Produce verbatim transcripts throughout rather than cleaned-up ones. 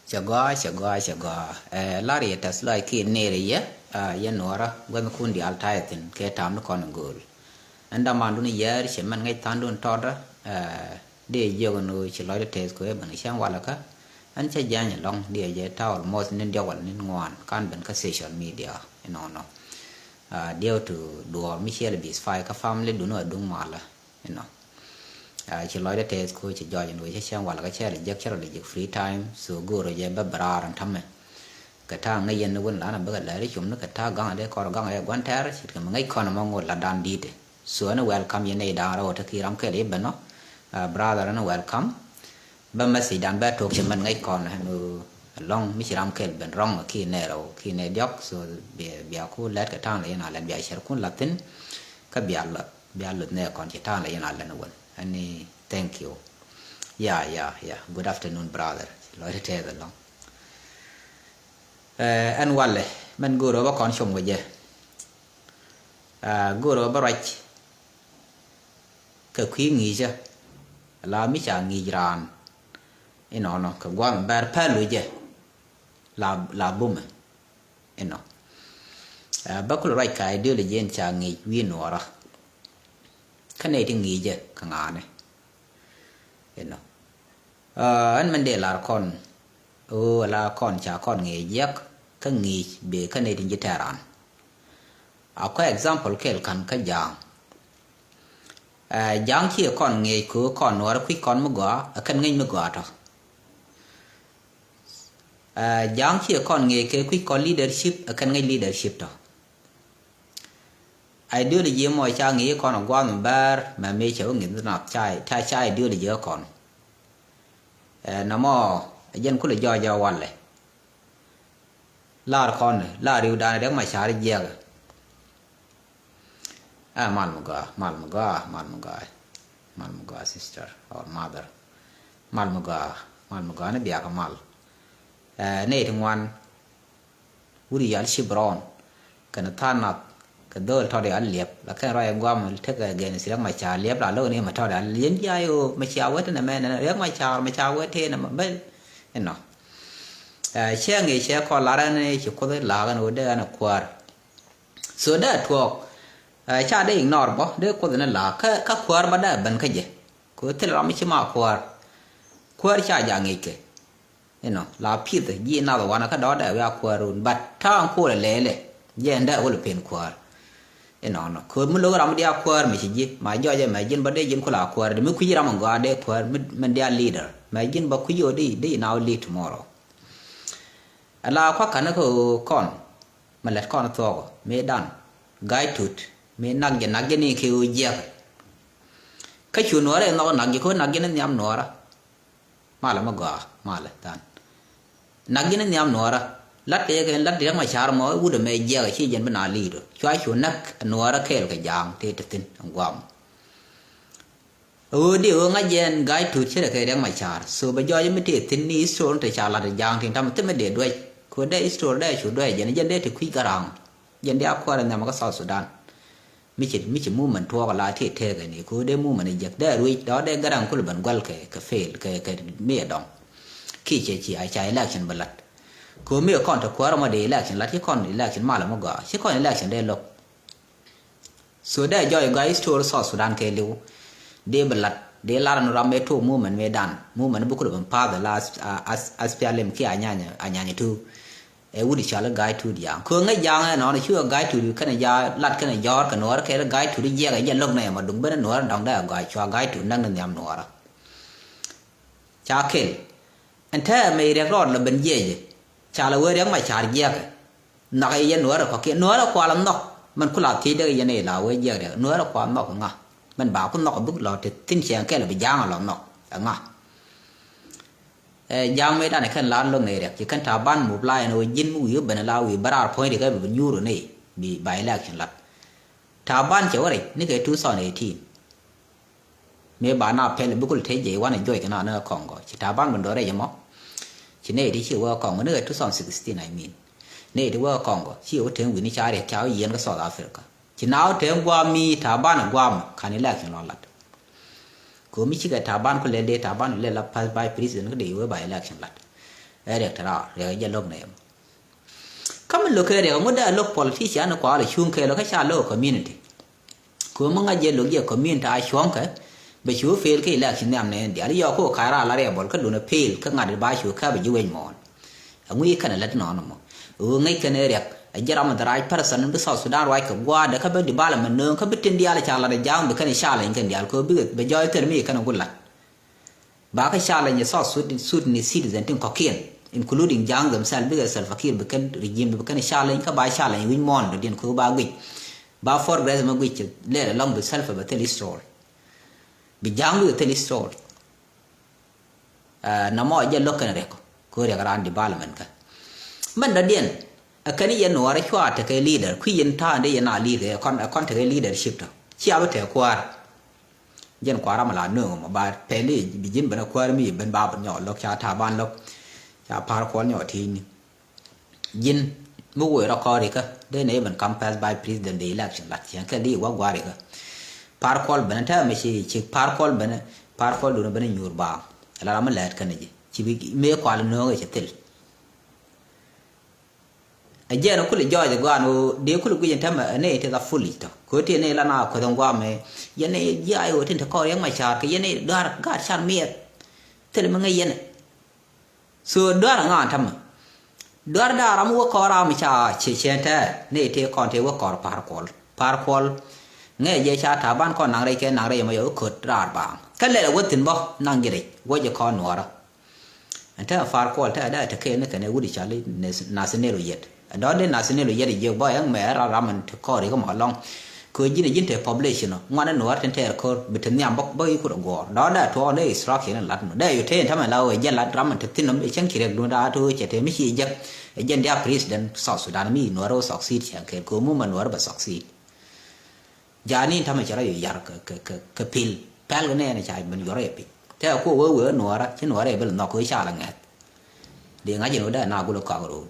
Cɛ gɔaa, cɛ gɔaa, cɛ gɔaa. Ɛ, lar yɛ tɛth lɔc ki nir yɛ, ɛ, yɛ nuɔrä gua̱thnikun diaal ta̱yɛ thi̱n kɛ ta̱a̱m ni kɔn in gööl. Ɛn dämandun yɛɛr cɛ mɛn ŋäc tha̱a̱ŋdun tɔtdä, ɛ, dee jiök ɛn ɣöö ci lɔcdä tɛth kɛ ɣöö ben cäŋ walɛ kä. Ɛn cä jiany ɛlɔ̱ŋ, dee jɛ ta̱a̱ almost ni̱n diɔ̱k walɛ ni̱n ŋuan, kan ben kä social media inɔnɔ. Ɛ, due to duɔɔr mi ciɛl bisfy kä family dun ɛ duŋ malä. Inɔ. Ɛ, ci lɔcdä tɛth kɛ ɣöö ci jɔɔc ɛn ɣöö cä cäŋ walɛ kä cä lɛ jiäk, cä rɔ lɛ jiäk free time. So go̱o̱rä jɛ bä bɛ raar ɛn tämɛ. Kɛ ta̱a̱ ŋäc yɛn ni wän lanɛ bäkɛ lɛr i̱ com ni kɛ ta̱a̱ gaŋ dee kɔr gaŋ ɛ gua̱n tɛ̈r ce̱tkɛ mi ŋäc kɔn ɛmɔ ŋot la dan di̱i̱t. So ɛn welcome yɛn nɛy da̱a̱n rɛw ɛ te ki ram kɛl i̱ ben nɔ. Ɛ, brother ɛn welcome. Bä message dan bä tok cɛ mɛn ŋäc kɔn ɛn ɣöö ɛlɔ̱ŋ mi ci ram kɛl ben rɔ̱ŋ ki nɛ rɛw ki nɛ diɔ̱k. So bia, bia ku lɛt kɛ ta̱a̱ŋ lɛ yɛn a lɛn bia cɛr kun la̱thi̱n. Kä bia luth, bia luth nɛ kɔn ci ta̱a̱ŋ lɛ yɛn a lɛn wän. Ɛni thank you. Ya, ya, ya. Good afternoon, brother. Lɔcdä tɛth ɛlɔ̱ŋ. Ɛ, ɛn walɛ mɛn go̱o̱rä bä kɔn com kɛ jɛ. Ɛ, go̱o̱rä bä ruac kɛ kui̱ ŋi̱i̱cä. La mi ca ŋi̱i̱c raan inɔnɔ kɛ gua̱a̱th mi bɛr päl wecɛ. La, la bumɛ inɔ. Ɛ, bä kulɛ ruac ka ideology in ca ŋi̱i̱c wi̱i̱ nuɔɔrä. Kä nɛy ti ŋi̱i̱cɛ kɛ ŋa̱a̱nɛ inɔ. Ɛ, ɛn mɛn dee lar kɔn ɣöö ala kɔn ca kɔn ŋi̱i̱c jiäk kä ŋi̱i̱c bëë kä nɛy ti ji̱ tɛ̈ran. A kɔ example kɛl ka̱n kä ja̱a̱ŋ. Ɛ, ja̱a̱ŋ ciɛ kɔn ŋi̱i̱c kɛ ɣöö kɔn nuɔɔrä kui̱c kɔn mi gɔaa ɛ kɛn ŋäc mi gɔaa tɔ. Ɛ, ja̱a̱ŋ ciɛ kɔn ŋi̱i̱c kɛ kui̱c kɔn leadership ɛ kɛn ŋäc leadership tɔ. Ideology mɔ ca ŋi̱i̱c kɔn ɛ gua̱a̱th mi bäär mɛ mëë cɛ wä ŋi̱th nath ca, ca, ca ideology ɛ kɔn. Ɛ, nɔmɔ ɛ jɛn kulɛ jɔɔc ɛ walɛ. Lar kɔn, lar ri̱wdan Riɛk Macar jiɛk. Ɛ, mal mi gɔaa, mal mi gɔaa, mal mi gɔaa. Mal mi gɔaa, sister or mother. Mal mi gɔaa, mal mi gɔaa ni biakä mal. Ɛ, nɛy ti ŋuan. Wut yal ci Brown kɛnɛ tha̱a̱ŋ nath kɛ dhöl tɔt yal liɛp. Lakin ruac guam tekɛ gɛn ci Riɛk Macar liɛp la lo̱k ni mɛ tɔt yal liɛp. Yɛn jia yo mɛ cia wet nɛ mɛ nɛ Riɛk Macar mɛ cia wet tëë nɛ mɛ bel. Inɔ. Ɛ, cɛ ŋi̱i̱c cɛ kɔn lar ɛn ci Kuoth la̱a̱k ɛn ɣöö dee ɛn ɛ kuäär. So dee tuɔɔk, ɛ, ca dee ignore bä, dee Kuoth ni la̱a̱k kä, kä kuäär bä dee ben kä jɛ. Kɛ ɣöö thil ram mi ci ma kuäär. Kuäär ca ja̱ ŋi̱i̱c kɛ. Inɔ, la pith ji̱ nath wanɛ kä dɔ̱ɔ̱dɛ wi̱i̱ a kuäär run. But ta̱a̱ŋ ko̱r ɛ lɛɛlɛ. Jɛ ɛn dee wä lɛ pen kuäär. Inɔnɔ. Ko̱r mi lo̱k ram mi diaal kuäär mi ci ji̱. Ma jɔɔcɛ mɛ ji̱n bä dee ji̱n kula kuäär. Dee mi kui̱ci ram in gɔaa dee kuäär. Mi, mi diaal leader. Mɛ ji̱n bä kui̱ci ɣöö dee, dee now lead tomorrow. Ala kua̱ ka̱n kä ɣöö kɔn. Mi lät kɔn thuɔ̱k. Mi dan. Ga̱a̱c tut. Mi nak jɛ nak jɛ ni kɛ ɣöö jiɛk. Kä cu nuɔɔrɛ nhɔk nak jɛ ko̱ nak jɛ ni nhiam nuɔɔrä. Malɛ mi gɔaa, malɛ than. Nak ji̱n nhiam nuɔɔrä. Lat kɛ yɛ kɛ lat Riɛk Macar mɔ, wut ɛmɛ jiɛk ci jɛn bi na li̱i̱t ɔ. Cua cu näk nuɔɔrä kɛɛl kɛ ja̱a̱ŋ tëë te thi̱n ɛn guam. Ɣöö di ɣöö ŋa̱c jɛn Ga̱a̱c Tut ce̱tkɛ Riɛk Macar. So bɛ jɔɔc mi tëë thi̱n ni history te ca lat ja̱a̱ŋ tin tam thimɛ dee duec. Kɛ dee history dee cu duec jɛn, jɛn dee te kui̱c Garaŋ. Jɛn dee a kuäär nhiam kä South Sudan. Mi ci, mi ci movement tuɔɔk la ti tëëkɛ ni, kɛ ɣöö dee movement jiäk dee ruic dɔ̱ dee Garaŋ kulɛ ben guäl kɛ, kɛ fail, kɛ, kɛ mi ɛ dɔŋ. Ki cɛ ci a ca election bɛ lat. Kɛ ɣöö mi ɛ kɔn te kuäär mɔ dee election lat, ci kɔn election malɛ mɔ gɔaa, ci kɔn election dee lo̱k. So dee jɔɔc gɔaa history South Sudan kɛ li̱w. Dee bɛ lat, dee lar ni ram mɛ tok movement mɛ dan. Movement bi kulɛ ben path la as, as, SPLM ki Anyanya, Anyanya tu. Ɛ wut cɔal i̱ Ga̱a̱c Tut Ja̱a̱ŋ. Kɛ ɣöö ŋäc Ja̱a̱ŋ ɛnɔɔni ci ɣä Ga̱a̱c Tut kɛnɛ ja̱ lat kɛnɛ jɔ̱ɔ̱r kɛ nuɔɔr kɛ Ga̱a̱c Tut jiɛk ɛ jɛ lo̱k nɛ ɛmɔ duŋ ben nuɔɔr dɔ̱ŋ dee ɛ gɔaa cua Ga̱a̱c Tut näk ni nhiam nuɔɔrä. Ca kɛl. Ɛn täämɛ Riɛk rɔɔd lɔ ben jiɛcɛ. Ca lɔ wee Riɛk Macar jiɛkɛ. Nhɔk ɛ yɛ nuɔɔrä kɔ̱kiɛn. Nuɔɔrä kualɛ nhɔk. Mɛn ku la thiec dee yɛn ɛ la wee jiɛk Riɛk. Nuɔɔrä kualɛ nhɔk ŋa. Mɛn ba ku nhɔk buk lɔ te thi̱n cɛɛŋ kɛl bi Ja̱a̱ŋ lɔ nhɔk. Ɛ ŋa. Ɛ, Ja̱a̱ŋ mëë danɛ kɛn lar lo̱ŋ nɛy Riɛk ci kɛn Taban mop la ɛn ɣöö ji̱n mi wi̱i̱ ben la wi̱i̱ bä raar puɔ̱nydɛ kɛ bi nyuur nɛy bi by election lat. Taban cɛ wä rɛc ni kɛ two thousand eighteen. Mëë ba na pɛl bi kul tec jɛ i̱ wanɛ juɔc kɛ na ni kɛ Kɔŋgɔ ci Taban ben dɔ̱ rɛc ɛmɔ. Ci nɛy ti ci wä kɛ Kɔŋgɔ ni kɛ two thousand sixteen, I mean. Nɛy ti wä kɛ Kɔŋgɔ ci wä teŋ wi̱ni ca Riɛk ca wä yiɛn kä South Africa. Ci na wä te guam mi Taban guam kan election lɔ lat. Kɛ mi cikɛ Taban ku lɛl dee Taban lɛl la past by president kä dee wee by election lat. Ɛ riɛk te raar, riɛk jɛ lo̱k nɛ yɛ mɔ. Kä mi lo̱k kɛ riɛk ŋut dee a lo̱k politician ni kuaal cuŋ kɛ lo̱k kä ca lo̱k community. Kɛ mi ŋa̱c jɛ lo̱k jɛ community a cuɔ̱ŋ kɛ bɛ cu fail kä election nhiam nɛ diaal. Yɔk ko ka̱ raar la riɛk bɔl kä lun a fail kä ŋa̱t ba cu kɛ bɛ ji̱ wec muɔ̱ɔ̱n. Aŋui kɛn a lät nɔɔn mɔ ɣöö ŋäc kɛn ɛ riɛk a ji̱ ram a the right person bi South Sudan ruac kɛ gua̱a̱r dee kä bi development nööŋ kä bi tin diaal ca lat a ja̱a̱ŋ bi kɛn challenge kɛn diaal kɛ bi bɛ jɔɔc thil mi kɛn a gu lat. Ba kä challenge South Sudan, Sudanese citizen tin kɔ̱kiɛn, including ja̱a̱ŋ themselves, bikɛ Salva Kiir bi kɛn regime bi kɛn challenge kä ba challenge wi̱c muɔ̱ɔ̱n dɔ̱diɛn kɛ ba guic. Ba progress mɛ guic let alone bi Salva bɛ thil install. Bi ja̱a̱ŋ bikɛ thil install. Nɔmɔ jɛ lo̱k kɛn riɛk kɛ riɛk raan development kä. Mɛn dɔ̱diɛn ɛ kɛn yɛn nuɔɔrɛ cua tekɛ leader kui̱ yɛn ta̱a̱ in dee yɛn a lead kɛ kɔn, kɔn tekɛ leadership tɔ cia bi tɛɛ kua̱r. Jɛn kua̱r ram la nööŋ mɔ ba pɛli bi ji̱n ben a kuäär mi ben ba ben nyɔk lo̱k ca ta̱a̱ ban lo̱k ca pa̱a̱r kuɔl nyɔk ti̱i̱ni. Ji̱n mi woc rɔ kɔɔr ikä dee nɛ ben kam pass by president the election lat ciɛn kɛ li wä gua̱a̱r ikä. Pa̱a̱r kuɔl ben täämɛ ci ci pa̱a̱r kuɔl ben pa̱a̱r kuɔl dun ben nyuur ba. Ala ram mi lɛɛt kɛn ji̱ ci bi mëë kual nööŋ i̱ ci thil. A jiɛn kulɛ jɔɔc ɛ gɔaa ni ɣöö dee kulɛ guic in tämɛ ɛ nɛy ti la foolish tɔ kɛ ɣöö ti nɛy la na kueth in guam ɛ yɛn nɛy jiaac ɣöö tin te kɔɔr yɛn ma ca̱a̱r kɛ yɛn nɛy duaar gaat can miɛth. Thil mi ŋäc yɛn ɛ. So duaar ɛ ŋa in tämɛ? Duaar da̱a̱ ram wä kɔɔr ram ca ciɛ ciɛn tɛɛ nɛy ti kɔn ti wä kɔɔr pa̱a̱r kuɔl pa̱a̱r kuɔl. Ŋäc jɛ ca ta̱a̱ ban kɔn naŋ rɛy kɛ naŋ rɛy mɔ yɛ wä köt raar baaŋ kä lɛl ɛ wä thi̱n bä naŋ ji̱ rɛc wä jɛ kɔn nuɔɔrä. Ɛn te a pa̱a̱r kuɔl te a dee a te kɛɛl ni kɛn ɛ wut i̱ cɔal i̱ Nathaniel Oyet. Ɛ dɔ̱r dee Nathaniel Oyet i̱ jiök bä ɛŋ mɛ ɛ ram ram ɛn te kɔɔr i̱ kä mɔ lɔŋ. Kɛ ji̱n ɛ ji̱n te population ɔ ŋuan ɛ nuɔɔr tin tɛɛr ko̱r bi te nhiam bä bä i̱ kut ɛ guɔ̱ɔ̱r dɔ̱r dee a tuɔɔk ni instruction in lat nɔ dee yu te in tämɛ la ɣöö ɛ jɛn lat ram ɛn te thi̱n ɔ mi cäŋ ci riɛk duun daa to̱o̱k cɛ te mi ci jek. Ɛ jɛn dia president South Sudan mi nuɔɔr ɛ wä succeed cɛ kɛɛl kɛ ɣöö mumɛ nuɔɔr bɛ succeed. Jani in tamɛ cɛ rɔ yɔ yar kɛ, kɛ, kɛ, kɛ pil pɛl kɛ nɛɛnɛ ca ben yɔrɔ yɛ piny. Tɛ ko wee wee nuɔrä ci nuɔrä yɛ bel nhɔk kɛ ca la ŋɛth. Dee ŋa̱c in wee dee na gulɛ kɔak ro̱o̱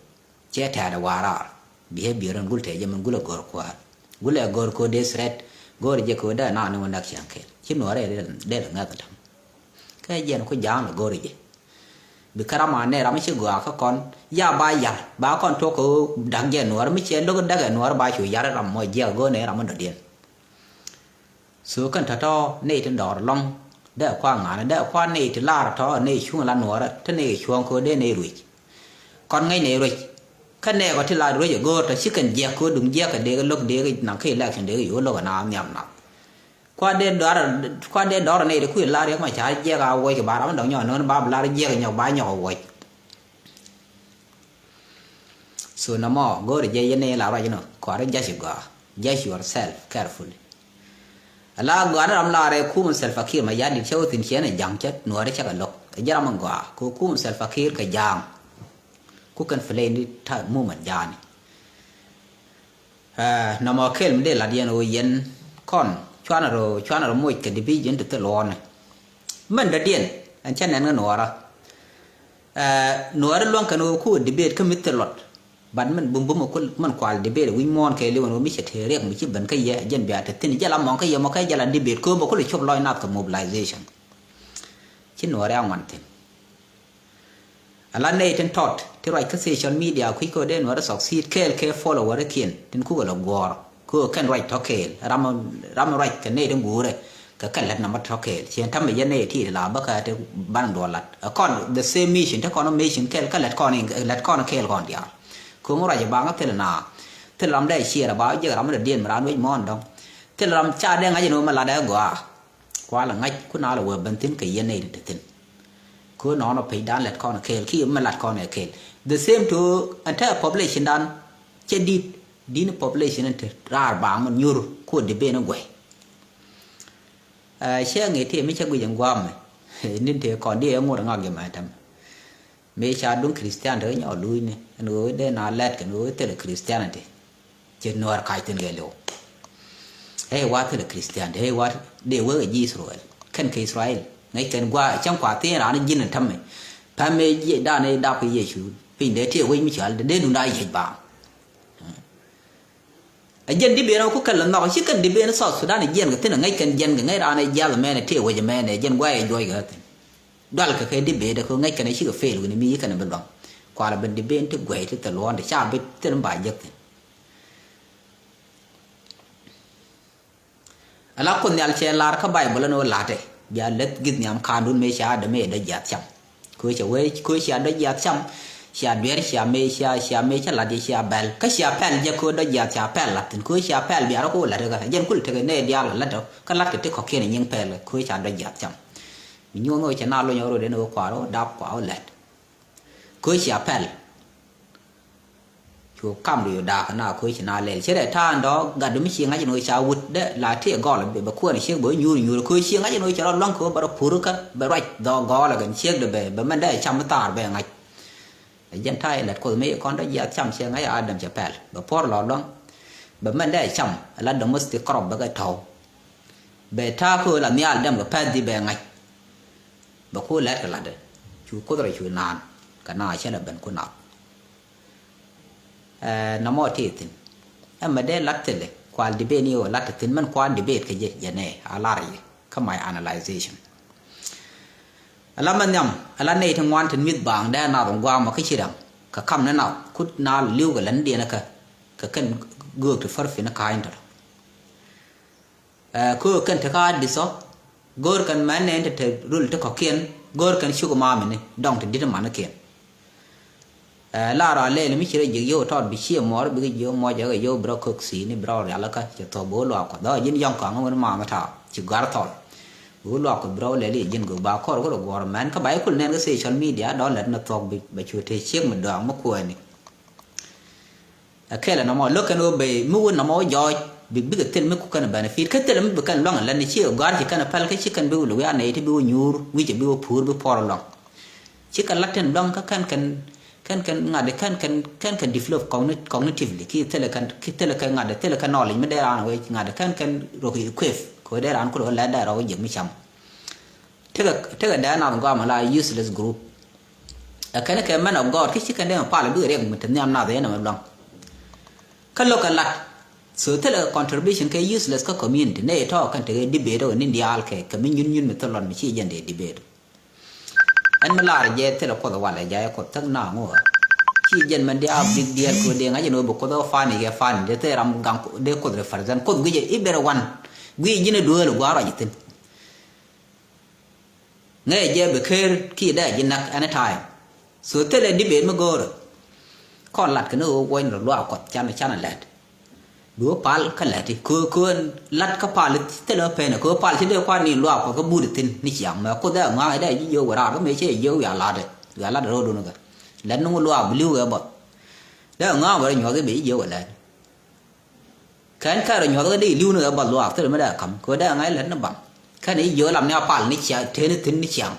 cɛ tɛɛdɛ warar. Bi hɛ bier in gul tɛ jɛ min gulɛ gör kuäär gulɛ gör ko dee threat. Gör jɛ kɛ wee dee na ni wee nak ciaŋ kɛl ci nuɔrä yɛ dee la ŋɛth tam. Kɛ jɛn ku ja̱a̱ŋ la gör jɛ. Bi kä ram a nɛ ram mi ci gɔaa kä kɔn ya ba yar ba kɔn tuɔk kɛ ɣöö da̱k jɛ nuɔɔr mi ciɛ lo̱k da̱k ɛ nuɔɔr ba cu yar ram mɔ jiɛk go̱o̱r nɛ ram mi dɔ̱diɛn. So kɛn tɔ̱tɔ̱ nɛy tin dɔɔr lɔ̱ŋ dee kua ŋa̱n dee kua nɛy ti lar tɔ̱ nɛy cuŋ la nuɔɔr te nɛy cuɔ̱ŋ kɛ ɣöö dee nɛy ruec. Kɔn ŋäc nɛy ruec kä nɛɛkɔ ti la ruec ɛ go̱o̱r tɔ̱ ci kɛn jiɛk kɛ ɣöö duŋ jiɛk kɛ dee kɛ lo̱k dee kɛ naŋ kä election dee kɛ yo̱o̱ lo̱k ɛ na nhiam nath. Kuat dee dɔr kuat dee dɔr nɛy ti kui̱ lar yɛ ma ca jiɛk a wuɔc kɛ ba ram dɔŋ nyɔk no̱n ba bi lar jiɛk nyɔk ba nyɔk a wuɔc. So nɔmɔ go̱o̱ri jɛ yɛn ni la ruac inɔ kɔari judge gɔaa, judge yourself carefully. Ala gɔaa ni ram lar ɛ kumɛ Salva Kiir ma yadit cɛ wä thin ciɛn ɛ ja̱ŋ cɛ nuɔri cɛ kɛ lo̱k ɛ jɛ ram in gɔaa kɛ kumɛ Salva Kiir kɛ ja̱a̱ŋ. Ku kɛn play ni ta moment ja̱a̱ni. Nɔmɔ kɛl mi dee lat yɛn ɣöö yɛn kɔn cuanɛ rɔ cuanɛ rɔ moc kɛ division ti thil ɣɔɔnɛ. Mɛn dɔ̱diɛn ɛn cä nɛn ŋä nuɔɔrä. Nuɔɔrä luäŋ kɛn ɣöö ku debate kä mi thil luɔt. But mɛn bum bum ɛ kul mɛn kual debate wi̱c muɔ̱ɔ̱n kɛ liwɛn ɣöö mi cɛ tëë riɛk mi ci ben kä yɛ jɛn bia te thin jɛ la mɔŋ kä yɛ mɔ kɛ jɛ la debate kööm ɛ kul cop lɔc nath kɛ mobilization. Ci nuɔɔrä a ŋuan thin. Ala nɛy tin tɔt ti ruac kä social media kui̱ kɛ ɣöö dee nuɔɔri succeed kɛɛl kɛ follower kiɛn tin kukɛ lɔ guɔ̱ɔ̱r kɛ ɣöö kɛn ruac tɔ̱ kɛɛl ram ram ruac kɛ nɛy tin guurɛ kɛ kɛ lät namä tɔ̱ kɛɛl ciɛn ta̱mɛ yɛn nɛy ti la bä kä ti ban duɔl lat ɛ kɔn the same mission ti kɔn mission kɛɛl kä lät kɔn lät kɔn kɛɛl kɔn diaal. Kɛ ɣöö mi ruac ɛ baŋä thil na thil ram dee ciɛɛr ɛ ba jiɛk ram mi dee diɛn mi raan wec muɔ̱ɔ̱n dɔ̱ŋ thil ram ca dee ŋa̱c ɛn ɣöö mɛ lat ɛ gɔaa. Kual ŋa̱c ku na lɛ wee ben thi̱n kɛ yɛn nɛy ti te thi̱n. Ku nɔɔnɔ pecdan lɛt kɔn kɛɛl ki mi lat kɔn ɛ kɛɛl. The same to entire population dan cɛ di̱t di̱n population in te raar baaŋ mi nyuur ku debate ni guɛy. Cɛ ŋi̱i̱c ti mi cɛ guic in gua̱a̱mɛ. Nin te kɔn di ɛ ŋot ŋak jɛ mɛ tɛm. Mëë ca duŋ Christian te nyɔk luucni ɛn ɣöö dee na lɛt kɛn ɣöö thilɛ Christianity. Ci nuɔɔr kac thin kɛ liw. Ëë wa thilɛ Christianity ëë wa dee wek ɛ ji̱ Israel kɛn kɛ Israel ŋäc kɛn gua cäŋ kua thin raan ji̱n ɛn tämɛ. Pɛmɛ dan ëë dap kɛ Yecu piny dee tiɛ wec mi cɔal dee dun daa yiec baaŋ. Ɛ jɛn di̱t ben ɛ ku kɛl ɛ nhɔk ci kɛn di̱t ben ɛ South Sudan ɛ jiɛn kɛ thin ɛ ŋäc kɛn jiɛn kɛ ŋäc raan ɛ jiath mɛn ɛ tiɛ wec ɛ mɛn ɛ jɛn gua ɛ juɔc kɛ thin. Dual kɛ kɛ debate kɛ ŋäc kɛn cikɛ fail wi̱ni mi kɛn bi luaŋ. Kualɛ ben debate ti guɛy ti thil luɔ̱ɔ̱ndɛ ca bi thil mi ba jek thin. Ala Kuoth Nhial cɛ lar kä Baibol ɛn ɣöö la̱tɛ bia läth gi̱th nhiam ka̱a̱ndun mëë ca Adam ëë dɔ̱ jiath cam. Kɛ ɣöö cɛ wee kɛ ɣöö cia dɔ̱ jiath cam, cia duer, cia mëë, cia, cia mëë cä la̱t yɛ cia bɛl. Kä cia pɛl jɛ kɛ ɣöö dɔ̱ jiath cia pɛl la̱t thi̱n. Kɛ ɣöö cia pɛl bia rɔ kɛ ɣöö la̱t kä jɛn kul tekɛ nɛy diaal kɛ la̱t ɔ kä la̱t kɛ ti kɔ̱kiɛn nyiŋ pɛl kɛ ɣöö ca dɔ̱ jiath cam. Mi nyuɔ̱n ɣöö cɛ na lony ɣöö rɔ den ɣöö kuaar ɣöö dap kuaar ɣöö la̱t. Kɛ ɣöö cia pɛl. Cu kam du yu da̱a̱k na kɛ ɣöö ci na lɛl. Ci rɛ ta̱a̱ in dɔ̱ gat du mi ci ŋa̱c in ɣöö ca wut dee la tëë gɔl bɛ kuäär ciek bɛ wä nyuur nyuur kɛ ɣöö ci ŋa̱c in ɣöö ci rɔ luäŋ kɛ ɣöö bɛ rɔ pur kä bɛ ruac dhɔk gɔl ɛ kɛn ciek dee bɛ bɛ mɛn dee cam mi thaar bɛ ŋa̱c. Ɛ jɛn ta̱a̱ in lät Kuoth mi ci kɔn dee jiath cam ciek ŋa̱c Adam cɛ pɛl bɛ puɔr lɔ luäŋ bɛ mɛn dee cam ɛ la domestic crop bɛ kɛ tɔ̱w. Bɛ ta̱a̱ kɛ ɣöö la nhial dɛm kɛ pɛth di bɛ ŋa̱c. Bɛ ku lɛt kɛ latdɛ cu Kuoth rɔ cu naan kɛ na cä lɛ ben ku nap. Ɛɛ, nɔmɔ ti thi̱n ɛmɛ dee lat thilɛ kual debate ni ɣöö lat thi̱n mɛn kual debate kɛ jɛ jɛ nɛ a lar yɛ kä my analyzation. Ala mɛ nhiam ala nɛy ti ŋuan ti mi̱th baaŋ dee nath in gua̱a̱mɔ kä ci ram kɛ kam ni nath kut na li̱w kɛ lɛn diɛn kä kɛ kɛn göök ti fär fin ka̱a̱ny tɔ̱tɔ̱. Ɛ, kö kɛn te ka disɔ go̱o̱r kɛn mɛn nɛn te te rul te kɔ̱kiɛn go̱o̱r kɛn cuk ma̱a̱mini dɔŋ te di̱t manikiɛn. Ɛ, la rɔ a lɛl mi ci rɔ ji̱k yio̱w tɔt bi cië muɔɔr bikɛ jiök muɔcɛ kɛ yio̱w bi rɔ köök thi̱i̱ni bi rɔ rial kä cɛ thɔk bi wä luaak Kuɔth dhɔ ji̱n yɔ̱ŋ kɔaŋ wen ma̱a̱m ta̱a̱ ci gɔ̱a̱r thɔl. Bi wä luaak Kuɔth bi rɔ wä lɛl i̱ ji̱n gök ba kɔr wä rɔ guɔ̱ɔ̱r mɛn kä ba i̱ kul nɛn kä social media dɔ̱ lɛt ni thuɔk bi ba cu te ciek mi dɔaŋ mi kuɛɛni. Ɛ kɛl ɛn ɛmɔ lo̱k kɛn ɣöö ben mi wun ɛmɔ wä jɔɔc bi bikɛ thil mi ku kɛn benefit kä thil mi bi kɛn luaŋ ɛn lät ni ci ɛ gɔ̱a̱r ci kɛn ɛ päl kä ci kɛn bi wä luk ya nɛy ti bi wä nyuur wi̱cɛ bi wä puur bi puɔr ɛlɔ̱ŋ. Ci kɛn lat tin luaŋ kä kɛn kɛn kɛn kɛn ŋa̱t kɛn kɛn kɛn kɛn develop cogni- cognitively ki thil kɛn ki thil kɛn ŋa̱t thil kɛn knowledge mi dee raan wee ŋa̱t kɛn kɛn rok equip kɛ wee dee raan kulɛ wä lɛt dee rɔ wä jiɛk mi cam. Tekɛ tekɛ dee nath gɔam ala useless group. Ɛ kɛn kɛ man of God kä ci kɛn dee mɛ pal bikɛ riɛk mi te nhiam nath yɛn ɛmɛ luaŋ. Kä lo̱k kɛ lat so thilɛ kɛ contribution kɛ useless kä community nɛ tɔ̱ kɛn tekɛ debate ɔ ni diaal kɛ kɛ mi nyun nyun mi thil luɔt mi ci jɛn dee debate. Ɛn mi lar jɛ thilɛ Kuɔth walɛ jɛ Kuɔth thäk na ŋuɔ. Ci jɛn mɛn diaal big deal kɛ dee ŋa̱c ɛn ɣöö bi Kuɔth ɔ fani kɛ fani dee thil ram gaŋ dee Kuɔth represent Kuɔth guic ɛ i̱ ber ɛ wan guic ji̱n ɛ duëël ɛ gua̱a̱r ruac ɛ thi̱n. Ŋäcɛ jɛ bi ker kiɛ dee ji̱ näk anytime. So thilɛ debate mi go̱o̱rä. Kɔn lat kɛ ni ɣöö wuɔ̱ny rɔ luaak Kuɔth can can lɛt. Bi wä pal kä lɛt i̱ köö köö lat kä pal i̱ thilɛ ɣä pen i̱ köö pal ci dee kuan ni luaak Kuɔth kä but i̱ thi̱n ni ciaŋ mɛ Kuoth dee ŋa̱a̱ŋ i̱ dee ji̱ jiök wä raar kä mëë cɛ jiök wiaa lat i̱ wiaa lat ro̱o̱dun ikä. Lɛt ni wä luaak bi li̱w kɛ buɔth. Dee ŋa̱a̱ŋ bɛ rɔ nyuɔth i̱ bɛ ji̱ jiök wä lɛt. Kɛn kɛn rɔ nyuɔth kä dee iliu ni ɣä bä luaak thil mi dee ka̱m kɛ dee ŋa̱c lät ni baŋ. Kɛn i̱ jiö lam ni a pal ni cia teni thi̱n ni ciaŋ.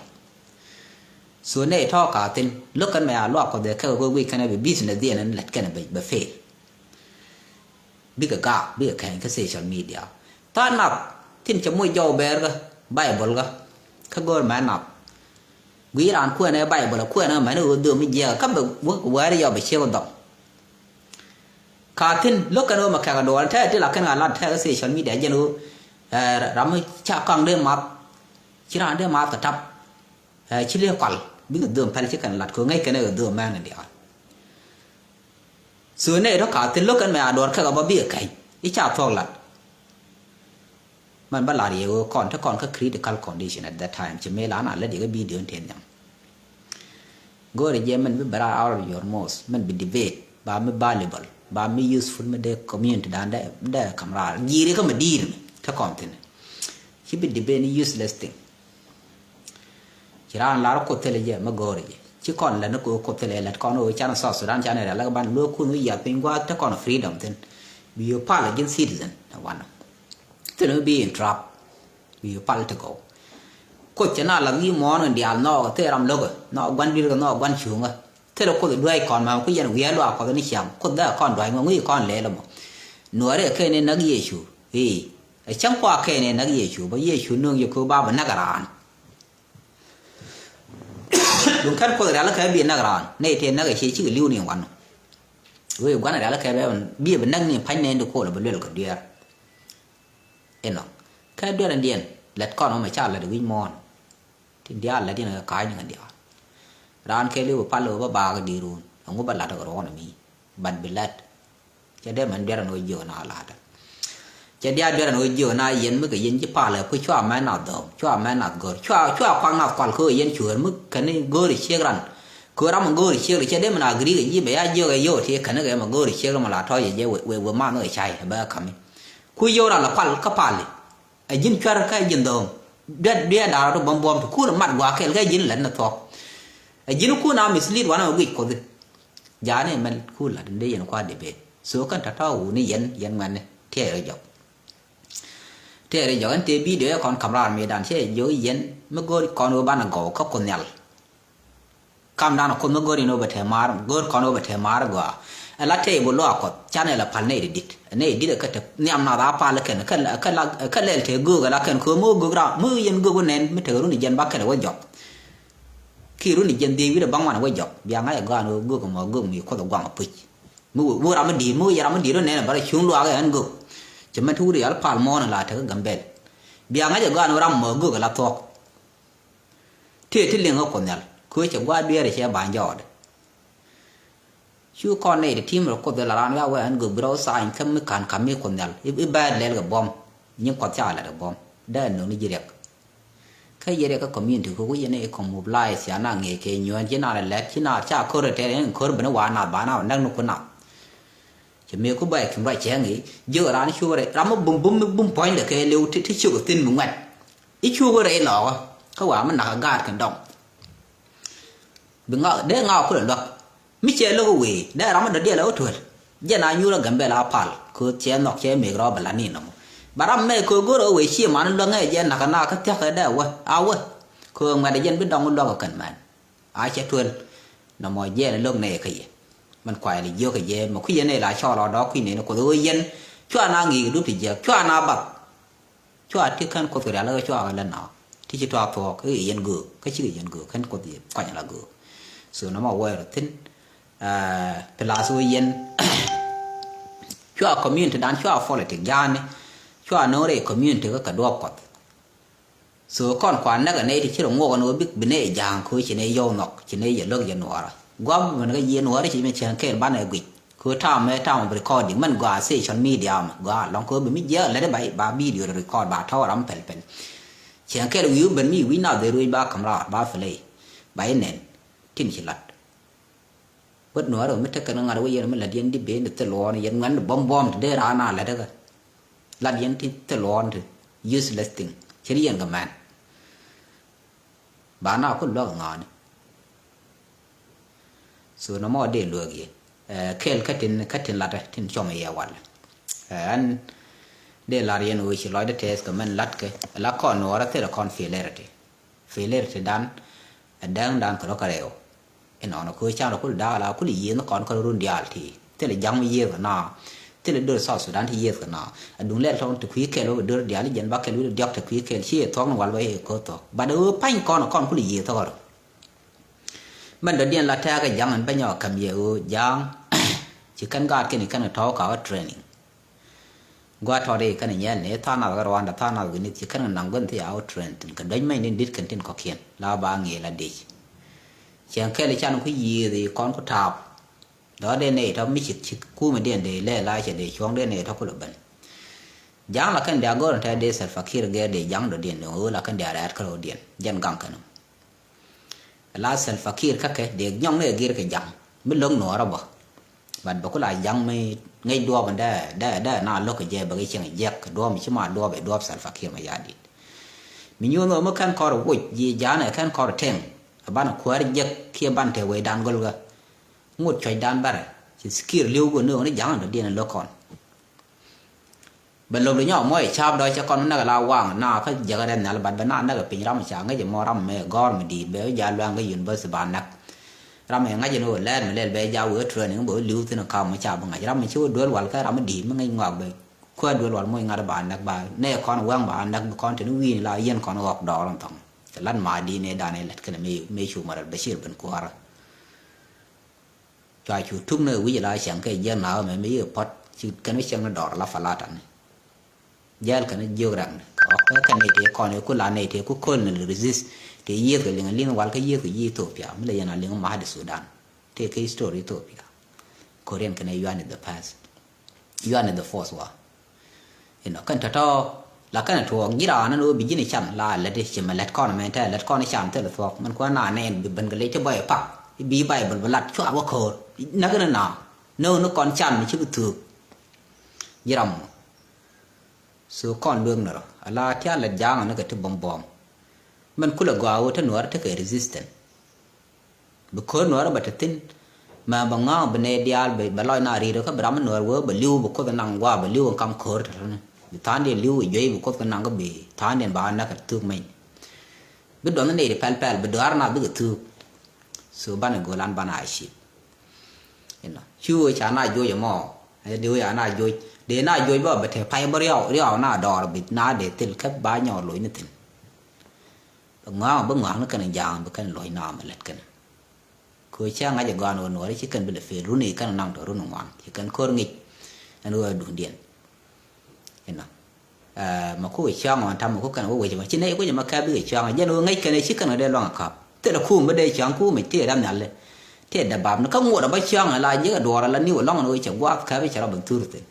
So nɛ tɔ̱ ka thi̱n lo̱k kɛn mɛ a luaak kɔ dhɛ kɛ kɛ guic kɛn ɛ bi business dhiɛn ɛn lät kɛn ɛ bɛ fail. Bikɛ gaak bikɛ kɛny kä social media. Tha̱a̱ŋ nath thi̱n cɛ moc jɔw bɛɛr kä Bible kä kä go̱o̱r mɛ nath. Guic raan kuɛn ɛ Bible ɛ kuɛn ɛ mɛn ɛ ɣöö dhöm mi jiɛɛk kä bɛ wä wɛɛr yɔ bɛ ciek dhɔm. Ka thi̱n lo̱k kɛn ɣöö mɛ kɛk a duɔɔl tɛk ti la kɛn ɣa lat tɛk social media jɛn ɣöö ɛ ram mi ca kaŋ dee math. Ci raan dee math kɛ tap. Ɛ ci li̱ek kual bikɛ dhöm pɛl ci kɛn lat kɛ ɣöö ŋäc kɛn ɛ ɣöö dhöm mɛn in diaal. So nɛ itɔ ka thi̱n lo̱k kɛn mɛ a duɔɔl kɛk a bä bikɛ kɛny i̱ ca thuɔ̱k lat. Mɛn bä lar yɛ ɣöö kɔn te kɔn kä critical condition at that time ci mëë la na lät yɛ kä video in te nhiam. Go̱o̱rɛ jɛ mɛn bi bɛ raar out of your mouth mɛn bi debate ba mi valuable ba mi useful mi dee community dan dee dee kam raar ji̱i̱ri kä mi di̱i̱r mi te kɔn thi̱n. Ci bi debate ni useless thing. Ci raan lar Kuoth thilɛ jɛ mi go̱o̱rɛ jɛ ci kɔn lät ni Kuoth thilɛ lät kɔn ɣöö can South Sudan can ɛ rial lä kɛ ban luɔ̱k kun wi̱i̱ yath piny gua̱a̱th te kɔn freedom thi̱n. Bi yio̱ pal ɛ ji̱n citizen ɛ wanɔ. Thilɛ mi bi in trap. Wi̱i̱ pal ti gɔw. Kuoth cɛ na lath wi̱i̱ muɔ̱ɔ̱n kɛ diaal nhɔɔk thil ram lo̱kɛ nhɔɔk gua̱n dui̱rkɛ nhɔɔk gua̱n cuŋä. Thilɛ Kuoth duäc kɔn mɛ ku yɛn wi̱i̱ luaak Kuɔth ni ciaŋ Kuoth dhɛ kɔn duäc mɛ ŋui̱c kɔn lɛɛl ɛmɔ. Nuɔɔri ɛ kɛn in näk Yecu i̱ ɛ cäŋ kua kɛn in näk Yecu bä Yecu nööŋ yɛ köök ba bɛ näk raan. Duŋ kɛn Kuoth rial kɛ bi näk raan nɛy tëë näk ɛ ciɛ cikɛ li̱w ni wanɔ. Wee gua̱n rial kɛ bɛ bi bɛ näk ni pa̱ny nɛn di kool bɛ luɛl kɛ dueer. Inɔ kɛ duer in diɛn lɛt kɔn ɔmɛ ca lɛt wi̱c muɔ̱ɔ̱n. Tin diaal lɛt in kɛ ka̱a̱cni kɛ diaal. Raan kɛɛliw bɛ pal bɛ bä baak di̱i̱t run Ɛŋu bä lat kɛ ruɔ̱n mi bat bi lat. Cɛ dee mɛn duer ɛn ɣöö jiök na lat. Cɛ diaal duer ɛn ɣöö jiök na yɛn mi kɛ yɛn ci palɛ ku cua mɛn a dhɔm, cua mɛn a gör, cua, cua kuak na kual kɛ ɣöö yɛn cuäär mi kɛn go̱o̱ri ciek ran. Kɛ ɣöö ram mi go̱o̱ri ciek ri cɛ dee mɛn a gri kɛ ji̱ bɛ ya jiök ɛ yio̱w ti kɛn kɛ mɛ go̱o̱ri ciek ri mɛ la tɔ̱ yɛ jɛ wee, wee, wee man ɣöö cay bɛ kami. Ku yio̱w ran la pal kä pali. Ɛ ji̱n cuɛr kä ji̱n dhɔ̱ɔ̱ŋ. Duet, duet da̱a̱r rɔ ti buɔ̱m buɔ̱m ti kun mat gua̱a̱ kɛl kä ji̱n lät ni thuɔ̱k. Ɛ ji̱n kun a mislead wanɛ guic kuothi. Ja̱a̱ni mɛn kun lat ni dee yɛn kua debate. So kɛn tɔ̱tɔ̱ wuni yɛn, yɛn ŋuɛ̈tni. Tiɛɛri jɔk. Tiɛɛri jɔk ɛn tëë video ɛ kɔn ka̱m raar mëëdan cɛ jiök yɛn mi go̱o̱r kɔn ɣöö banɛ gɔw kä Kuoth Nhial. Kamdan a Kuoth mi go̱o̱r in ɣöö bɛ te maar, go̱o̱r kɔn ɣöö bɛ te maar gɔaa. Ɛ la tëë bä luaak Kuɔth, canɛ la pal nɛy ti di̱t. Nɛy ti di̱t ɛ kä te nhiam nath a pal kɛn, kä, kä la, kä lɛl te göök ɛ la kɛn köö mi wä göök ram, mi yɛn göök wä nɛn, mi tekɛ run i̱ jɛn ba kɛl ɛ wä jɔk. Ki run i̱ jɛn dhiec wi̱cdɛ baŋ wanɛ wä jɔk. Bia ŋa̱c ɛ gɔaa ni wä göök ɛmɔ göök mi Kuoth ɛ guaŋ ɛ puc. Mi wä, wä ram mi di̱i̱t, mi wä yɛ ram mi di̱i̱t wä nɛn ɛ bä rɛ cuŋ luaak ɛ ɣän göök. Cɛ mɛn ti wut rial pal muɔ̱ɔ̱n ɛ la tekɛ Gambɛl. Bia ŋa̱c ɛ gɔaa ni wä ram ɛmɔ göök ɛ la thuɔ̱k. Tëë ti liŋ kä Kuoth Nhial, kɛ ɣöö cɛ gua̱a̱th dueerɛ cɛ ba̱ny jɔɔdɛ. Cu kɔn nɛy ti ti̱i̱m rɔ Kuoth Nhial a raan wiaa wee ɛn göök bi rɔ thaany kä mi ka̱n ka̱m mi Kuoth Nhial. I̱, i̱ bɛɛt lɛl kɛ buɔ̱m, nyin Kuɔth ca lɛt kɛ buɔ̱m. Dee ɛn nööŋ ni ji̱ riɛk. Kä ji̱ riɛk kä community kɛ wi̱c yɛn i̱ kɔn mobilize cia na ŋi̱i̱c kɛ nyuɔ̱ɔ̱n ci na lɛ lɛt ci na ca ko̱r rɛ tɛɛr ɛn ko̱r ben i̱ wa nath ba na wä näk ni kun nath. Cɛ mëë ku bɛy kim ruac cɛ ŋi̱i̱c jiök raan i̱ cuɔ̱k rɛy ram mi bum bum mi bum puɔ̱nydɛ kɛ liw ti, ti ciök thi̱n mi ŋuɛt. I̱ cuɔ̱k rɛy lɔɔkä kä wa mi nak ɛ gaat kɛn dɔŋ. Bi ŋa dee ŋa kulɛ luäk. Mi cɛ lo̱k wee dee ram mi dɔ̱diɛl ɛ wä tuel. Jɛn a nyuur ɛ Gambɛl a pal kɛ cɛ nhɔk cɛ mëëk rɔ bɛ la ni nɔmɔ. Ba ram mɛ kɛ go̱r ɛ wee ci man luäk ŋɛ jɛ nak ɛ na kä thia̱k ɛ dee wä a wä. Kɛ ŋuɛt ɛ jɛn bi dɔŋ luäk ɛ kɛn mɛn. A cɛ tuel. Nɔmɔ jɛn lo̱k nɛ kä yɛ. Mɛn kuay li jiök kä jɛ mɛ kui̱ yɛn ɛ la cɔɔl ɔ dɔɔk kui̱ nɛn Kuoth ɣöö yɛn. Cua na ŋi̱i̱k dup ti jiäk cua na bath. Cua ti kɛn Kuoth rial kä cua kɛ lät na ti ci tuaak thuɔɔk kä yɛn göök kä cikɛ yɛn göök kɛn Kuoth yɛ kuany la göök. So nɔmɔ wä rɔ thi̱n. Plus wä yɛn cua community dan cua politic ja̱a̱ni cua no̱o̱ŋ rɛy community kä kɛ duɔɔp Kuɔth. So kɔn kua näk ɛ nɛy ti ci rɔ ŋuɔk ɛn ɣöö bik bi nɛy ja̱a̱ŋ köö ci nɛy yɔw nhɔk ci nɛy yɛ lo̱k yɛ nuɔɔrä. Gua̱a̱p bi ben kä yiëë nuɔɔrä ci mɛ cäŋ kɛɛl banɛ guic. Kɛ ɣöö tamɛ tamɛ bi recording mɛn gɔaa social media mɛ gɔaa lɔŋ kɛ ɣöö bi mi jiɛɛk lät ba ba video record ba tɔ̱ ram pɛl pɛl. Cɛn kɛl wi̱i̱ ben mi wi̱i̱ na dhil ruec ba ka̱m raar ba play ba inɛn tin ci lat. Wät nuɔɔr mi tekɛ ni ŋa̱t wä yɛn mi lat yɛn di ben di thil luɔɔn yɛn ŋuɛn di buɔ̱m buɔ̱m ti dee raan a lat kä lat yɛn ti thil luɔɔn ti useless thing cɛn yɛn kɛ mɛn. Ba na ku luäk ŋa̱a̱ni. So nɔmɔ dee luäk yɛ kɛl kä tin kä tin latɛ tin cɔm yɛ wal. Ɛn dee lar yɛn ɣöö ci lɔcdä tɛth kɛ mɛn latkɛ la kɔn nuɔɔrä thilɛ kɔn filerity. Filerity dan ɛ dɛŋ dan kɛ rɔ kɛ rɛw. Inɔnɔ kɛ ɣöö can rɔ kul da̱a̱k la kul yiëëth ni kɔn kä run diaal ti thilɛ ja̱ŋ mi yiëëth kɛ na. Thilɛ döör South Sudan ti yiëëth kɛ na. Ɛ duŋ lɛl tɔŋ ti kui̱ kɛl wä kɛ döör diaal i̱ jɛn ba kɛl wi̱cdɛ diɔ̱k ti kui̱ kɛl ci yɛ thuɔ̱k ni wal bä yɛ ko̱th thuɔ̱k. But ɛ ɣöö pa̱ny kɔn ɛ kɔn kul yiëëth thɔ̱kɔr. Mɛn dɔ̱diɛn la tɛ̈ɛ̈k ɛ ja̱ŋ ɛn bä nyɔk käm yɛ ɣöö ja̱a̱ŋ. Ci kɛn gaat kɛn i̱ kɛn kɛ tɔ̱ɔ̱k ka wä training. Gua̱a̱th tɔɔt i̱ kɛn i̱ nyɛl ni i̱ tha̱a̱ŋ nath kɛ Rwanda tha̱a̱ŋ nath wi̱n i̱ ci kɛn kɛ naŋ gua̱n thia̱a̱ wä training thi̱n kɛ duäc mɛny ni di̱t kɛn tin kɔ̱kiɛn la ba ŋi̱i̱c la dic. Cɛn kɛl i̱ can ku yiëëth i̱ kɔn ku taap. Dɔ̱ dee nɛy tɔ̱ mi ci ci kumɛ diɛn dee lɛ la cɛ dee cuɔ̱ŋ dee nɛy tɔ̱ ku lɛ ben. Ja̱a̱ŋ la kɛn diaal go̱o̱r in tɛ̈ dee Salva Kiir gɛr dee ja̱a̱ŋ dɔ̱diɛn dee ɣöö la kɛn diaal rɛ̈ɛ̈t kärɔ̱diɛn jɛn gaŋ kɛn. La Salva Kiir kä kɛ dee nyɔŋ ni ɛ gir kɛ ja̱ŋ mi lo̱ŋ nuɔɔrä bä. But bɛ ku la ja̱ŋ mi ŋäc duɔɔp in dee dee dee na lo̱k kɛ jɛ bɛ kɛ cieŋ jiɛk kɛ duɔɔp mi ci ma duɔɔp ɛ duɔɔp Salva Kiir Mayardit. Mi nyuuth ɣöö mi kɛn kɔr wuc ji̱ ja̱a̱n ɛ kɛn kɔr tɛŋ ɛ banɛ kuäär jiɛk kiɛ ban te wecdan go̱lgä. Ŋot cuɔ̱cdan bärɛ ci Kiir li̱w go̱n ni ɣöö ni ja̱ŋ in dɔ̱diɛn in lo̱k kɔn. Bɛ lop di nyɔk muɔc ca̱a̱p dɔ̱ cɛ kɔn mi näk ala waŋ na kä jäkä rɛn nhial bat bɛ na näk piny ram ca ŋäc mɔ ram mɛ gɔ̱r mi di̱i̱t bɛ ja luaŋ kä university ba näk. Ram ɛ ŋa̱c ni ɣöö lɛɛr mi lɛl bɛ ja wee training bɛ wee li̱w thi̱n kam mi ca bi ŋa̱c ram mi ci wee duel wal kä ram mi di̱i̱t mi ŋäc ŋɔak bɛ kuäär duel wal muɔc ŋa̱t ba näk ba nɛ kɔn wɛŋ ba näk bi kɔn teni wi̱i̱ni la yien kɔn ɣɔk dɔɔr in thɔŋ. Cɛ lat ma di̱i̱t ni dan ɛ lät kɛn mi cu mɛ rɛl bɛ cir ben kuäärä. Cua cu tuk ni wi̱c la cäŋ kɛ jiɛn na mɛ mi yi pɔt ci kɛn wi̱c cäŋ ni dɔr la falatani. Jɛl kɛn jiök rɛŋ ni ɔk kɛ kɛn ni ti kɔn iku la ni ti ku köl ni resist ti yieth kɛ liŋ liŋ wal kɛ yieth kɛ yi Ethiopia mi lɛ yɛn a liŋ Mahdi Sudan. Tëë kä history Ethiopia. Korean kɛnɛ yuan is the past. Yuan is the first war. Inɔ kɛn tɔ̱tɔ̱ la kɛn tuɔɔk ji̱ raan ni wä bi ji̱n can la lät i̱ ci mɛ lät kɔn mɛ tɛ lät kɔn can thil thuɔk mɛn kuɛ na nɛn bi ben kɛ lec ti bɔy pak. Bi Bible bi lat cua wä ko̱o̱r näk ni na. Ni wä ni kɔn can mi ci bi thuuk. Ji̱ ram mɔ. So kɔn luek ni rɔ ala tian lät ja̱a̱ŋ ni kɛ ti bɔm bɔm. Mɛn kulɛ gɔaa wä ti nuɔr ti kɛ resistant. Bi ko̱r nuɔrä bɛ te thi̱n. Mɛ bɛ ŋa̱a̱ŋ bi nɛy diaal bɛ lɔc na ri̱i̱t kä bi ram mi nuɔr wee bɛ li̱w bi kuoth naŋ gua̱a̱ bɛ li̱w kaŋ ko̱r te tɔ̱ni. Bi tha̱a̱ŋdiɛn li̱w bi juey bi kuoth kɛ naŋ kä bi tha̱a̱ŋdiɛn ba näk kɛ thuk mɛny. Bi duɔth nɛy ti pɛl pɛl bi duaar na bikɛ thuk. So banɛ go̱o̱l an banɛ a cip. Inɔ ci wee ca na joc ɛmɔ. Dee wee a na joc dee na joc bä bɛ te pay bä riaw riaw na dɔɔr bi na dee thil kä ba nyɔɔr loc ni thi̱n. Ŋɔaŋ bi ŋɔaŋ ni kɛn ja̱a̱ŋ bi kɛn luɔ̱c naath mi lät kɛn. Kɛ cä ŋa̱c ɛ gɔaan ɣöö nuɔɔri ci kɛn bi lɛ pel runi kɛn naŋ tɔ runi ŋuan ci kɛn ko̱r ŋic. Ɛn ɣöö duundiɛn inɔ. Mɛ ku cɔ̱ɔ̱ŋ ɣɔn tam mɛ ku kɛn wä wec mɛ ci nɛy kuec mɛ kɛ bikɛ cɔ̱ɔ̱ŋ jɛn ɣöö ŋäc kɛn ci kɛn dee luaŋ ɛ kap thilɛ kum bi dee cɔ̱ɔ̱ŋ kum i̱ tëë dam nhial. Tëë dee bap ni kä ŋuɔt ɛ bä cɔ̱ɔ̱ŋ ɛ la ji̱ kɛ duɔɔr ɛ la niw ɛ lɔŋ ɛn ɣöö cɛ gua̱a̱th kɛp i̱ cɛ rɔ ben thur thi̱n.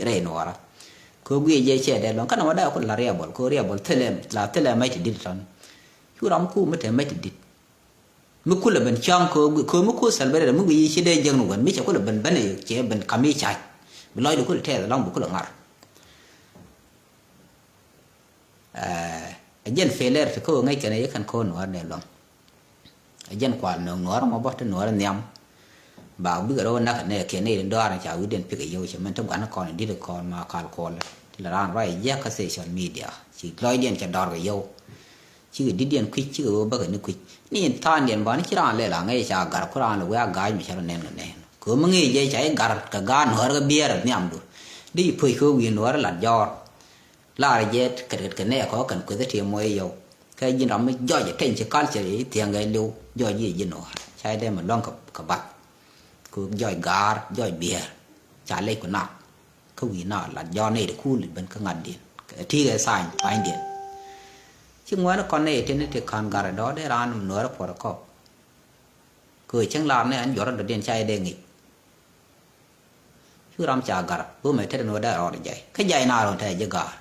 Rɛy nuɔɔrä. Kɛ guiɛ jɛ cɛ dee luɔ̱ŋ kä nɔmɔ dee ku la riɛbɔl kɛ riɛbɔl thilɛ la thilɛ mɛc ti dit tɔn. Cu ram ku mi te mɛc ti dit. Mi kulɛ ben cɔ̱ŋ kɛ guiɛ kɛ mi ku thil ben rɛ mi guiɛ ci dee jek ni wɛn mi cɛ kulɛ ben ben cɛ ben kam i̱ ca̱c. Bi lɔcdɛ kulɛ tɛth lɔŋ bi kulɛ ŋar. Ɛ jɛn failure ti kä ɣöö ŋäc kɛn ɛ yɛ kɛn kä ɣöö nuɔɔr nɛ luɔ̱ŋ. Ɛ jɛn kual nööŋ nuɔɔr mɔ bä ti nuɔɔr nhiam. Ba bikɛ rɔ näk nɛ kiɛ nɛy ti dɔaar ca wi̱cdiɛn pikɛ yio̱w cɛ mɛn ti gua̱n kɔn di̱t kɔn ma kal kuɔl. Ti la raan ruac jiäk kä social media ci lɔcdiɛn cɛ dɔr kɛ yio̱w. Cikɛ di̱tdiɛn kui̱c cikɛ ɣöö bäkɛ ni kui̱c ni in thaandiɛn ba ni ci raan lɛ la ŋäc ca gar ku raan lɛ wee a ga̱a̱c mi cɛ rɔ nɛn kɛ nɛn kɛ ɣöö mi ŋi̱i̱c jɛ ca i̱ gar kɛ ga̱a̱ nuɔɔr kɛ biɛɛr nhiamdu. Di ci puc kɛ ɣöö wi̱i̱ nuɔɔr lat jɔɔr. Lar jɛ kɛt kɛt kɛ nɛɛ kɔ kɛn kueth ti mɔ yɔw. Kɛ ji̱n ram mi jɔc ɛ teny ci culture i̱ thiɛŋ kɛ liw jɔc i̱ ji̱ nuɔɔr ca i̱ dee mi luäŋ kɛ bath. Ku jɔc ga̱a̱r jɔc biɛɛr ca lec ku nak. Kä wi̱i̱ na lat jɔɔr nɛy ti kuul i̱ ben kä ŋa̱tdiɛn ti kɛ thany panydiɛn. Ci ŋuɛ̈ni kɔn nɛy ti ni ti ka̱n gat ɛ dɔ̱ɔ̱r dee raan nuɔɔr ɛ puɔr ɛ kɔp. Kɛ cäŋ lar ni ɛn juɔ̱r in dɔ̱diɛn ca jɛ dee ŋi̱c. Cu ram ca gar bumɛ tet ni wä dee rɔɔd jay kä jay na rɔɔd tɛ ji̱ gar.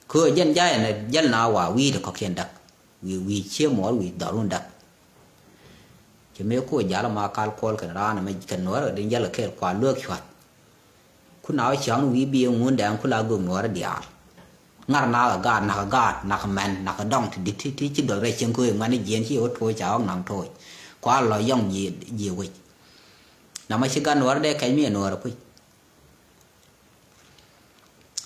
Kɛ jɛn jay ni jäl na wa wi̱i̱ ti kɔ̱kiɛn dak. Wi̱i̱ wi̱i̱ cie muɔɔr wi̱i̱ dhɔrun dak. Cɛ mëë ku jal ma kal kuɔl kɛn raan mɛ kɛn nuɔr kɛ din jäl kɛ kɛɛl kua luek cuath. Ku na wä cäŋ wi̱i̱ bi ŋun dɛɛŋ ku la gök nuɔɔri diaal. Ŋa̱r nakä gaat nakä gaat nakä mɛn nakä dɔŋ ti di̱t ti ci duɔth rɛy cieŋ kööc ŋuɛ̈ni jiɛn ci wä tuɔɔc ca ɣɔ̱k naŋ tuɔɔc. Kua lɔ yɔŋ jiɛ wec. Namɔ ci gat nuɔɔri dee kɛc mi ɛ nuɔɔri kuc.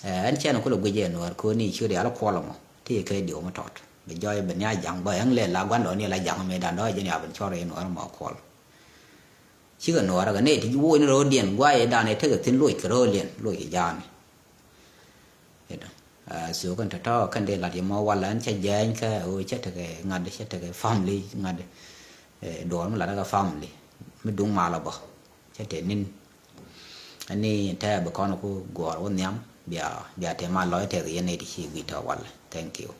Ɛn cɛn kulɛ guic ɛ nuɔɔri kööni ci rial kuɔl ɛmɔ ti kɛ diw mi tɔt. Bi jɔɔc bi nia ja̱ŋ bä ɛŋ lɛ la gua̱n dɔɔni la ja̱ŋ mi dan dɔɔc jɛ ni a bin cɔr ɛ nuɔɔri mɔ kuɔl. Cikɛ nuɔɔrä kɛ nɛy ti woc ni ro̱o̱diɛn guayɛ danɛ tekɛ thi̱n loc kɛ ro̱o̱diɛn loc kɛ ja̱a̱ni. Ɛ, so kɛn tɔ̱tɔ̱ kɛn dee lat yɛ mɔ walɛ ɛn cä jɛɛny kä ɣöö cä tekɛ ŋa̱t cä tekɛ family ŋa̱t. Duɔɔr mi lat kɛ family mi duŋ malä bä cä te ni̱n. Ɛn ni tɛɛ bi kɔn ku guɔ̱ɔ̱r wä nhiam bia bia te mal lɔc tekɛ yɛn nɛy ti ci gui̱c tɔ̱ walɛ. Thank you.